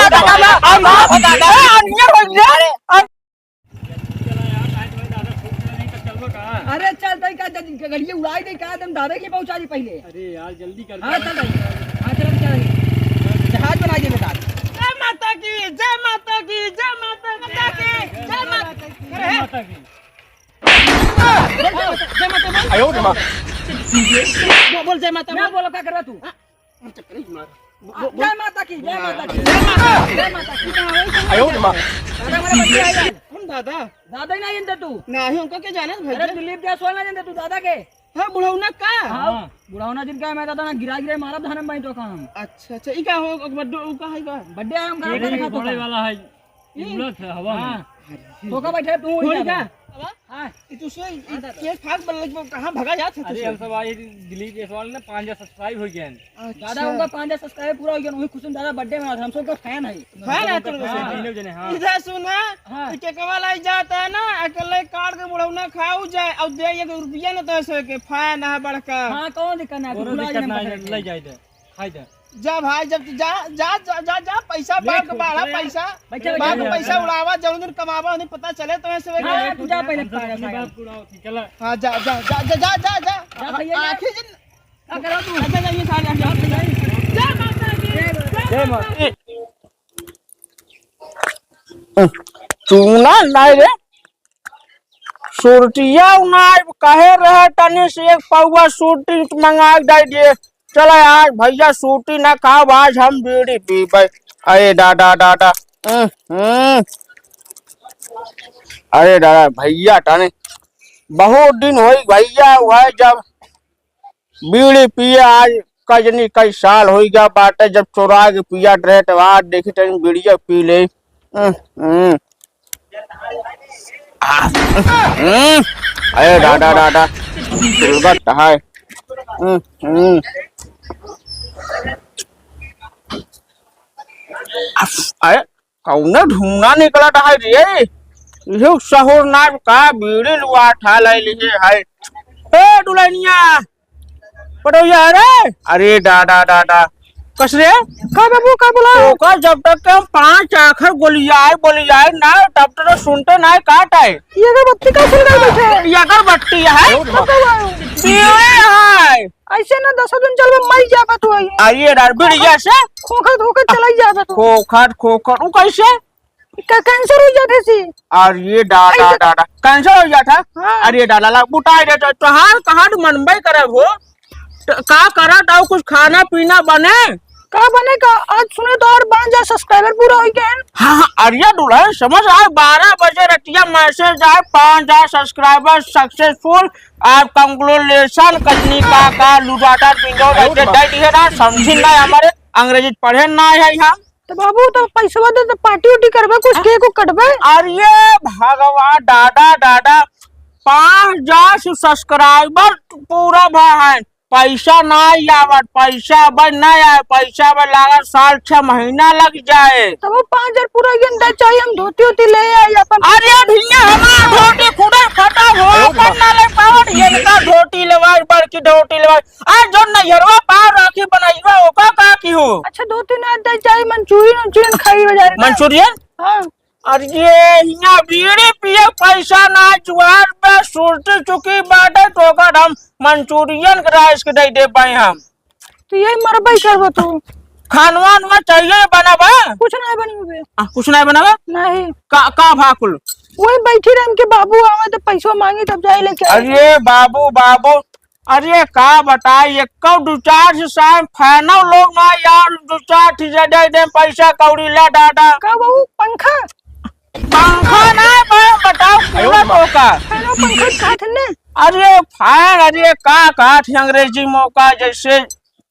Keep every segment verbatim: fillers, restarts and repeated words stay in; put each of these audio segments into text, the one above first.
दादा, हम, हम, ए, हम ये बोल रहे हैं। अरे चल, तई का जब गड़िया उड़ाई दे का, तुम दादा के पहुंचा दी पहले। अरे यार, जल्दी कर। हाँ, चल भाई। हाँ, चल, चल। जहाज बनाई दे बेटा। जय माता की, जय माता की, जय माता की, जय माता की। जय माता की। बोल, जय माता, जय माता बोल। आयो रे माँ। बोल, बोल, जय माता ना बोल। बोलो, का करबा तू? हाँ? जय माता की, जय माता की, जय माता की, जय माता की। आयो रे माँ। दादा, हमारे बच्चे आए हैं। कौन दादा? दादा ही ना जानते तू? नहीं, उनको क्या जाना है अरे भैया? दिलीप जायसवाल ना जानते तू दादा के? हाँ, बुढ़ौना का? हाँ, हाँ। बुढ़ौना जिनका मैं दादा ना गिरा गिरा मारा धान में तो काम। अच्छा, अच्छा, ई का हो, बड्डे, ऊ का है बा? बड्डे आराम करा, एक खाना एक खाता बड़े था। वाला है। ई? उड़त है हवा में। हाँ। अरे। तो का बैठे तू थोड़ी उड़िया का? में। हाँ। ई तू सोई, ई हाँ, दादा। केक फाक बल्ले को कहाँ भगा जात है तू अरे, हम सोई? सब आज दिलीप जायसवाल ने पाँच हजार subscribe हो गए हैं। अच्छा। दादा, उनका पाँच हजार subscribe पूरा हो गया, वही खुशी में दादा बर्थडे मनात है, हम सबका fan है। Fan है तोर हाँ। से? तीनों जने, हाँ। इधर सुना, हाँ। ई केकवा लाई जाता है ना, अकेले काट के बुढ़ौना खाऊ जाए, और दे एक रुपया न तो ऐसे के fan है बड़का। हाँ, कौन दिक्कत ना, कोनो भुला दिक्कत जाने ना, में ले जाए दे, खाई दे। जा भाई, जब तू जा, जा, जा, जा, जा, पैसा ले बाप के तू, बाढ़ा, ले। पैसा, बैठा, बाप बैठा, के बैठा। पैसा उड़ावा, जौन दिन कमावा, उन्हें पता चले तो ऐसे वे हाँ, तू जा पहले हम सब पागल अपने सागर। बाप को उड़ाओ, ठीक है, ला। हाँ, जा, जा, जा। जा भैया, जा। आखिरी दिन का करो तू? अच्छा, जा, ये सारे जा भैया। जय माता दी, जय माता दी। चूना नहीं रे, सुरतिया उनाई कहे रहे, तनी से एक पौवा सुरती मंगा दे दिए। चला आज भैया सुरती ना खाब, आज हम बीड़ी पीबे। अरे दादा, दादा, हम्म, हम्म। अरे दादा, भैया तनी बहुत दिन होई भैया, वह जब बीड़ी पिए आज कजनी कई साल होई गया बाटे, जब चोरा के पियत रहे, तो आज देखी तनी बीड़िया पी ले। हम्म, हम्म। आ, हम्म। अरे दादा, दादा, सुलगत है। हम्म, हम्म। अरे, कौनो धुआं निकलत है रे? इहो सहुर ना का बीड़ी लुआ ठा ले लिए है। ए दुल्हनिया, पटोहिया रे। अरे दादा, दादा। कस रे? का बाबू, का बोला? ओकर जब तक के हम पाँच आखर गोलियाए, बोलियाए ना, तब तक तो सुनते ना काट आए। ये अगरबत्ती का सुन रहे बैठे? ये अगरबत्ती है? तब का हुआ? बीड़ी है। ऐसे ना दसो दिन चलबे, मर जाबे तू। अरे यार, बीड़िया से? खोखत, खोखत चलाई जाबे तू। खोखत, खोखत, उ कैसे? का कैंसर हो जात है सी। अरे दादा, ऐसे दादा, कैंसर हो जात है? हाँ। अरे दादा, ला बुटाई दे तो, तोहार कहाँ मनबे करब हो? त का करत आउ, कुछ खाना पीना बने? का बने का? आज सुने तो और पाँच हजार subscriber पूरा हो गए हैं। हाँ, हाँ, अरे दुल्हन समझ आए, बारह बजे रतिया message आए, पाँच हजार subscriber successful, आप congratulation, कजनी का, का, लुटाटा, पिंजो, अरे दे, दे दिए ना, समझी ना हमारे, अंग्रेजी पढ़े ना है हम। तो बाबू, तो पैसवा दे, तो party उटी करबे, कुछ हाँ? Cake उक कटबे। अरे भगवान, दादा, दादा, पाँच हजार subscriber पूरा भा है, पैसा ना आवत, पैसा अब ना आए, पैसा अब लागत साल छह महीना लग जाए। तब वो पाँच हजार पूरा गन दे चाहिए, हम धोती उती ले आई अपन। अरे भैया, हमार धोती खुदे फटा हो, अरे अपन ना ले पावत, इनका धोती लेवाई, बड़की धोती लेवाई। आ, जो नैहरवा पार राखी बनैबा, ओका का की हो? अच्छा, दो तीन आध दे चाहे मंचूरियन उंचूरियन खाई बाजार में। मंचूरियन? हाँ। अरे ये हियाँ बीड़ी पिए पैसा ना, जुआर पे सुरती चुकी बाटे, तो ओकर हम मंचूरियन के राइस के दे दे पाए हम। तो यही मरबे करबो तू। खानवा वानवा चाहिए बनाबा? कुछ नहीं बनी बे। आ, कुछ नहीं बनाबा? नहीं। का, का भाकुल? वही बैठी रहे, इनके बाबू आवे तो पैसो मांगी तब जाए लेके आए। अरे बाबू, बाबू, अरे का बताई, एको दू चार से साम फैनो लोग ना यार, दू चार ठे दे दे पैसा कौड़ी ला दादा। का बाबू, पंखा? पंखा ना बा, बताओ, आयो कूलर माँ। मौका। फैनो पंखा खात ने? अरे फैन, अरे का कहत है अंग्रेजी मौका, जैसे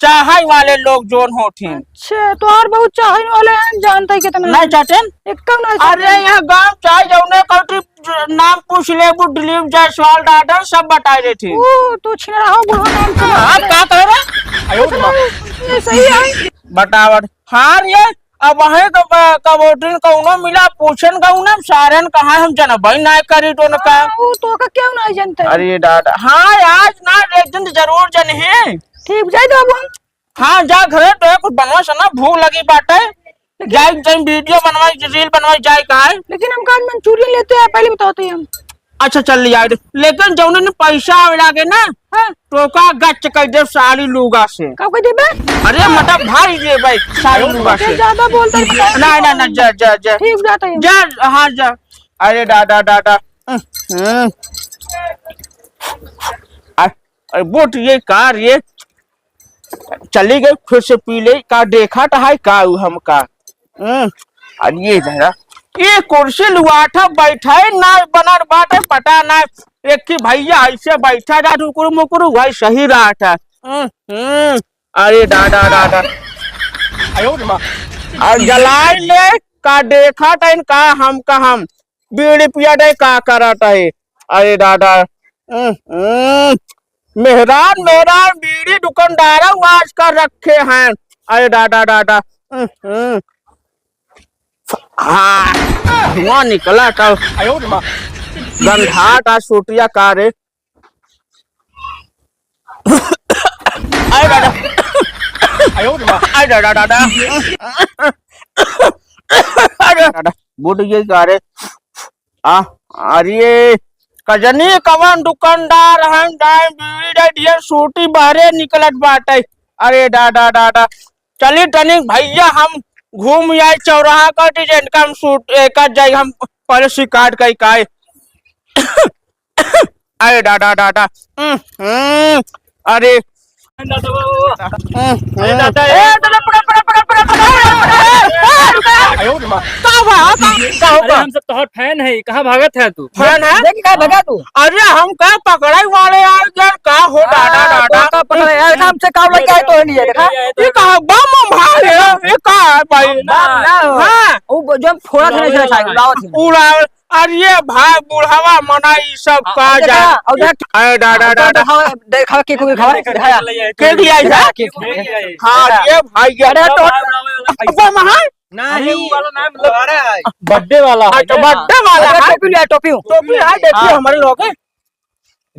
चाहे वाले लोग जोन होथिन। अच्छा, तो और बहुत चाहे वाले हैं, जानते ही कितना नहीं है। चाहते हैं? एकदम नहीं अरे चाहते। यहाँ गाँव चाहे जौने country नाम पूछ लेबू, दिलीप जायसवाल दादा सब बताई देथिन। ओ, तो छिनरा हो, बुढ़ो नाम सुना। हाँ, का कह रहा? आयो अच्छा, माँ। ये सही है। बतावत। हाँ रे, अब वहीं तो ब-, कबोटिन कौनो मिला, पूछन का उन्हें सारन कहाँ हम जनबई ना करी तो न का। हाँ, वो तो का क्यों ना जानते? अरे दादा, हाँ, आज ना एक दिन जरूर जन है। ठीक, जाए दो अब हम। हाँ, जा घरे तो कुछ बनवा सना, भूख लगी बाटे। लेकिन जाए, जाए वीडियो बनवाई, रील बनवाई, जाए का है? लेकिन हम कहा मंचूरियन लेते हैं, पहले बताओ तो ये हम। अच्छा, चल लिया दे। लेकिन जौने ने पैसा आवे लागे ना, हाँ। तो का गच कर दे सारी लूगा से। का कह देबे? अरे मतलब भाई रे भाई, सारी लूगा से। ज्यादा बोलता है। ना, ना, ना, जा, जा, जा। ठीक, जाता है। जा, हाँ, जा। अरे दादा, दादा। हम्म। आ, अरे बोट ये कार ये चली गई, फिर से पी ले। का देखा तो है का उ हमका? हम्म, अरे ये जरा, ये कुर्सी लुआठा बैठे ना बनर बाटे, पता ना। एक ही भैया ऐसे बैठा रहा, टुकुर मुकुर, वही सही रहा था। हम्म, हम्म, अरे दादा, दादा। और जलाई ले, का देखा था इनका, हम का हम बीड़ी पिया दे, का करत है? अरे दादा, हम्म, हम्म। मेहरान, मेहरान, बीड़ी दुकानदार आज का रखे हैं। अरे दादा, दादा, हम्म, हम्म। हाँ, धुआं निकला था। गंधात सूटिया का रे। अरे दादा। अरे दादा, दादा। अरे दादा, बुढ़ गई का रे? आ, अरे, कजनी कवन दुकानदार हैं, दाएं बीड़ी दे दिए, सूटी बहरे निकलत बाटे। अरे दादा, दादा, चली तनिक भैया हम घूम आए चौराहा का, तो इनका हम सूट, एका जाए हम पहले शिकायत कई काए। अरे दादा, दादा, हम्म, हम्म, अरे, हम्म, हम्म। ए, दादा, ए, दादा, पकड़, पकड़, पकड़। का हुआ? का, का अरे, हुआ? हम सब तोहर फैन है, कहाँ भागत है तू? फैन है? देख, का भगा तू? अरे, हम का पकड़ाई वाले यार, यार, का हो दादा, हाँ, दादा? तो का पकड़े यार, काम से काम लेके आए तो नहीं है, देखा? ये कहा बम, बम भाई है, ये का है भाई? बम ना हो। हाँ। वो जो फोड़ा था ना, उड़ावत है। उड़ा, अरे भाई, बुढ़ावा मना ई सब आ, का और जा। देखा, और देख, अरे दादा, और दादा। देखा, देखा के कोई खावा, देखा। के लिया देखा है? के कोई। हाँ, देखा। ये भाई, ये अरे तो बम है? नहीं, अरे, वो वाला ना, मतलब, बर्थडे वाला है अच्छा, ना? बर्थडे वाला अरे, है? टोपी लिया, टोपी। टोपी है, देखिए, हाँ। हमारे लोग हैं।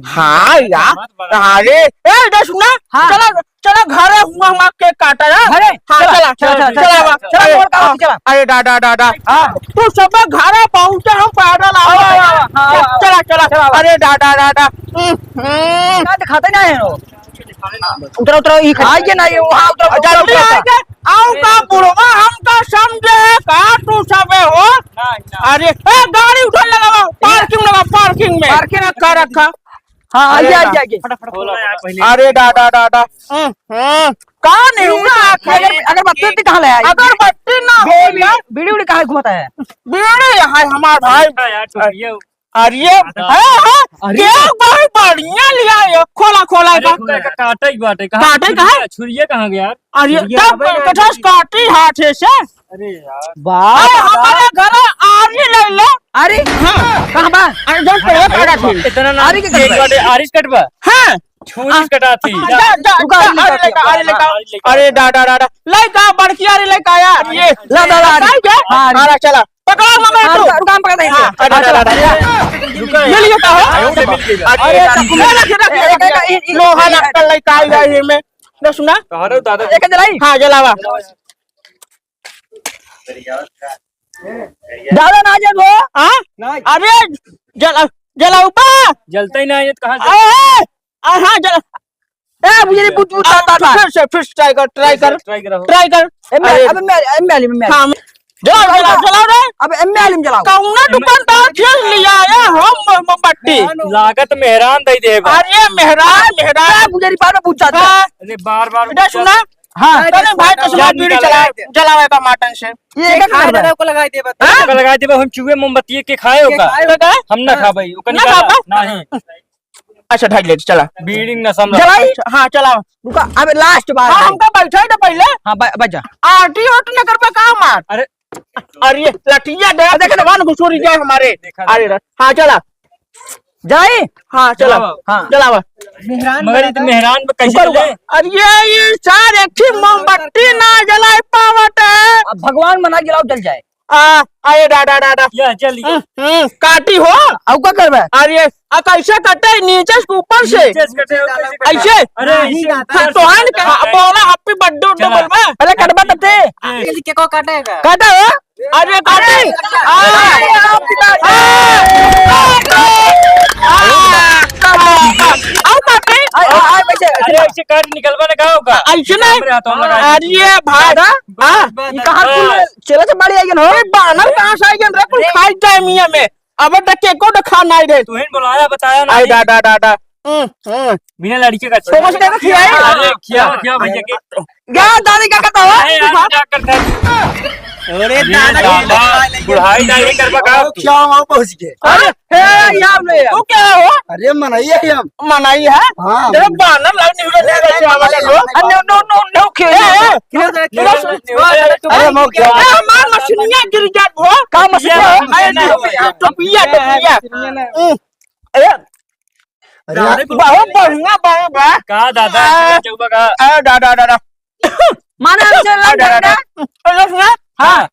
हाँ यार, अरे, ए, इधर सुना, हाँ। चला, चला घरे हुआ, हम केक काटा है। घरे? हाँ, चला, चला, चला, चला, चला, चला, चला, अरे, मोड़ का हाँ, चला। अरे दादा, दादा, हाँ। तू सब घरे पहुँचे, हम पैदल आवा, आवा, आवा, आवा, हाँ, आवा, चला, चला, चला, आवा। अरे दादा, दादा, हम्म, हम्म। ना तो खाते ना है वो। उतरा, उतरा, ई खा के ना, ये वहाँ उतरा, उतरा, जल्दी उतरा, आ उतरा। जा, आऊ का बुढ़वा हमका समझे है का तू सबे हो? नहीं, नहीं। अरे, ए, गाड़ी उधर लगावा, पार्किंग में लगावा, पार्किंग में। पार्किंग में का रखा? हाँ, अरे आइए, ना। आइए, आइए। फटाफट खोलो यार पहले। अरे दादा, दादा, हम्म, हम्म। का नहीं हुआ? अगर, अगरबत्ती उगरबत्ती कहाँ ले आई? अगरबत्ती ना हो बीड़ी, ना। बीड़ी उड़ी कहाँ घुमाता है? बीड़ी है हमार भाई। अच्छा यार, छोड़िए। अरे, हाँ, हाँ, अरे। केक बहुत बढ़िया लिया है, खोला, खोला अरे, का। खोला का, काटे ही बाटे, कहाँ काटे छुरिया, का है? छुरिया कहाँ गया यार? अरे, छुरिया तब अबे यार, कथस काटी हाथे से। अरे यार। बाप अरे, रे। हमारे घर आरी ले लो। अरे, हाँ। कहाँ बा? अरे, जौन पहले काटा थी। इतना ना आरी के एक कटबा। बाटे आरी कटबा। हाँ। छुरी आ, कटा थी। आ, जा, जा, तू जा, गाड़ी आरी लेके लेके आ, आरी लेके आ। अरे, दादा, दादा। लेके आ, बड़की आरी लेके आया। ये। ला, ला, ला, आरी। हाँ, आरी। हाँ, चला। पकड़ा मगर हाँ, तू। रुका, रुका, हम पकड़ देंगे। हाँ, अरे, हाँ, दादा, चला। दादा। रुका। ये लिए का हो? अरे, मिल गई। अरे, अरे, रख, रख, रख, रख। अरे, लोहा लग कर लेके आई है ये में। ना सुना? कहाँ रहे हो दादा? एक जलाई? हाँ, जलावा। दादा ना जल हो? हाँ? नहीं। अरे, जला, जलाऊ बा। जलता ही नहीं है तो कहाँ से? अरे, आ, हाँ, जला। ए, मुझे नहीं पूछ, पूछ, आ, ता, ता, ता। फिर से, फिर से try कर, try कर। Try करो। Try कर। ए, मैं, अरे। अब मैं, ए, मैं, मैं, मैं। हाँ, जलाओ, जलाओ, जलाओ रे। अब ए, मैं आलिम जलाओ। कौना दुकानदार छीन लिया है हम मोमबत्ती? लागत मेहरान दे देबा। अरे मेहरान, मेहरान। ए, मुझे नहीं पार में पूछा था। हाँ। अरे बार बार इधर सुना। हाँ। अरे भाई, तो सुना, बीड़ी चला, जलावे का माटन से। ये क्या कर रहा है? को लगाई देबा। हाँ? को लगाई देबा, हम चूहे मोमबत्ती के खाए हो का? खाए हो का? हम ना हाँ। खाबे, ओकर ना निकाला। खाबा? नहीं। अच्छा, ढाई ले, चला। बीड़ी नशा में जलाई? अच्छा, हाँ, चला। रुका, अबे last बार हाँ, है। हमका बैठा ही तो पहले। हाँ, ब-, बजा। आरती ओरती न करबे का हमार? अरे। अरे, लठिया दे, देखा, देखा। भगवान घुसूरी जाए हमारे। देखा, अरे, देखा। हाँ, चला। जलाई? हाँ, चला। चलावा। हाँ। चलावा। मगर ये तो मेहरान पे कैसे रुका, रुका। जले? अरे, ये, ये चार एक ही मोमबत्ती ना जलाई पावत है। अब भगवान मना जलाओ, जल जाए। आ, अरे दादा, दादा। या, चल, ये। हम्म, हम्म, काटी हो। अब का करबे? अरे, आ कैसे कटे? नीचे से ऊपर से? नीचे से कटे, ऊपर से कटे। ऐसे? अरे, हाँ, ऐसे। हाँ, तो है ना, बोला, happy birthday उड्डे चला। बोलबे? अरे, कटबा तते। ए, के को काटेगा? काटा हो? अरे काटे। आ, आ, आ, आओ काटे। आ, आ, आ, वैसे, अरे ऐसे काट निकलवा ना का होगा? ऐसे ना। कैमरे हाथों में लगा। अरे भाई, हाँ? बस, बस, ये कहाँ बस। कुल चला तो बड़ी आई गन हो? ए, बानर कहाँ से आई गन रे? कुल खाई जाए मियाँ में। अब तक के को तो खा नहीं रे। तू ही बोलाया, बताया ना। आई डा, डा, डा, डा। हम्म, हम्म। बिना लड़के का छोटा से देखो खियाई। अरे, खिया, खिया भैया के। क्या दादी का कहता हो? अरे, यार, क्या करता है? अरे, अरे, दादा, दादा, बुढ़ाई दाढ़ी करबा का? ओ, क्या हुआ पहुंच गए? अरे, हे, यहाँ ले यार। तू क्या हो? अरे, मनई है हम। मनई है? हाँ। तेरे बानर लाल निहुरे ले गए हमारे लोग। अरे, no, no, no, no, खेल। ए, ए, अरे, मौका। ए, हमार मशीनिया गिर जात हो। का मशीनिया? अरे, टोपिया, टोपिया। हम्म, ए, अरे, बहुत बढ़िया बा, बा। का दादा, आ, चौबा का? अरे, दादा, दादा। माने हमसे लड़ दादा, दादा। अरे, सुना? हाँ।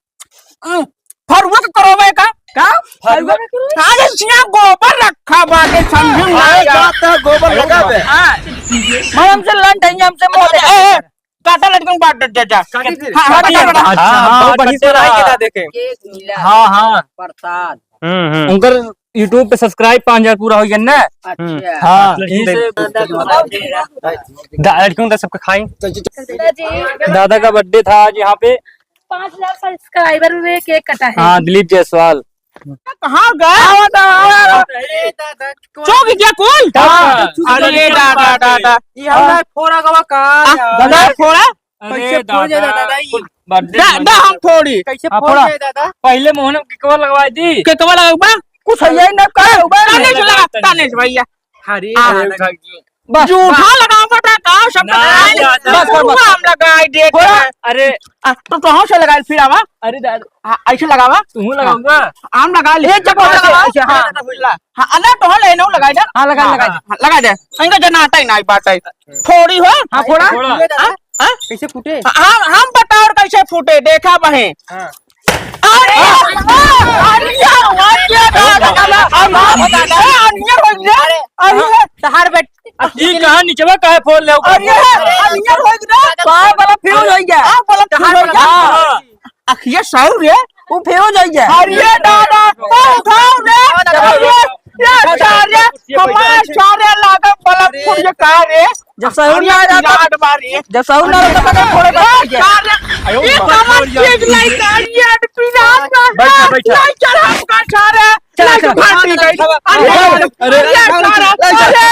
हम्म, फरुआ के करवावे का? का? फरुआ के करवावे? अरे, सिया गोबर रखा बाटे, समझू ना अरे, यार। बात है, गोबर लगावे। हाँ। माने हमसे लड़ नहीं, हमसे मोह ए, ए, काटा लटकन बांट दे, दे, जा। काटी फिर। हाँ, हाँ, काटी काटा, फिर। काटा। अच्छा, हाँ, हाँ, बहुत बढ़िया से रहा। रहा है, देखे। केक मिला। हाँ, हाँ। प्रसाद। हम्म, हम्म। उनकर YouTube पे subscribe पाँच हजार पूरा हो गया ना? अच्छा। हम्म। हाँ, हाँ, यही से दादा को दा-, लड़कियों का सबका खाई। दादा जी। दादा का birthday था आज यहाँ पे। पाँच हजार subscriber हुए, केक कटा है। हाँ, दिलीप जायसवाल। कहाँ गए? आओ, आओ, आओ, आओ। चौक गया कुल? हाँ। अरे दादा, दादा। ये हमरा फोड़ा गवा का आ, यार? दादा फोड़ा? अरे कैसे फोड़ जाए दादा, दादा, ई? कुल birthday दा, दा, हम फोड़ी। कैसे हाँ, फोड़ फोड़ा। जाए दादा? पहले मोहन के केकवा लगवाई दी। केकवा लगवा? कुछ है ही ना, का उबा ताने नहीं। से लगा, ताने से भैया। अरे आ, दादा। बस, जूठा बस। लगावत है का सब ना, बताए? ना, ना। बस, बस, बस। हम लगाई देत फोड़ा। हैं। अरे। आ, तो तोहसे लगाई फिर आवा। अरे दादा। हाँ, ऐसे लगावा। तू लगाऊंगा। आम लगा ले। एक जगह ऐसे, लगावा। ऐसे, हाँ। हाँ, अल्लाह तो हल है, नौ लगाई दे। हाँ, लगा, हाँ, लगा। हाँ, लगा दे। इनका जनाता ही नहीं बात है। फोड़ी हो? हाँ, फोड़ा। फोड़ा। हाँ? हाँ? कैसे फूटे? हम, हम बताओ और कैसे फूटे, देखा बहे। हाँ। अरे, अरे, अरे, अरे, अरे, अरे, तहार बेट-, ई कहाँ निचवा काहे फोड़ ले? अरे, अरे, अरे, का वाला fuse हो गया? हाँ, वाला fuse हो गया। हाँ। अखिया साहू रे, उ fuse हो गया। अरे दादा, तो उठाओ रे। अरे, ये सारे, हमारे सारे लागल बल्ब फूट गया का रे? जब साहू ना रहता, याद मारे। जब साहू ना रहता, तो फोड़े अरे, बल्ब फूट गया। सारे, ये कमर चीज नहीं का, ये पिरान का। बैठा, बैठा। नहीं चढ़ा का सारे। चला, चला। अरे, अरे, अरे, अरे, अरे, अरे,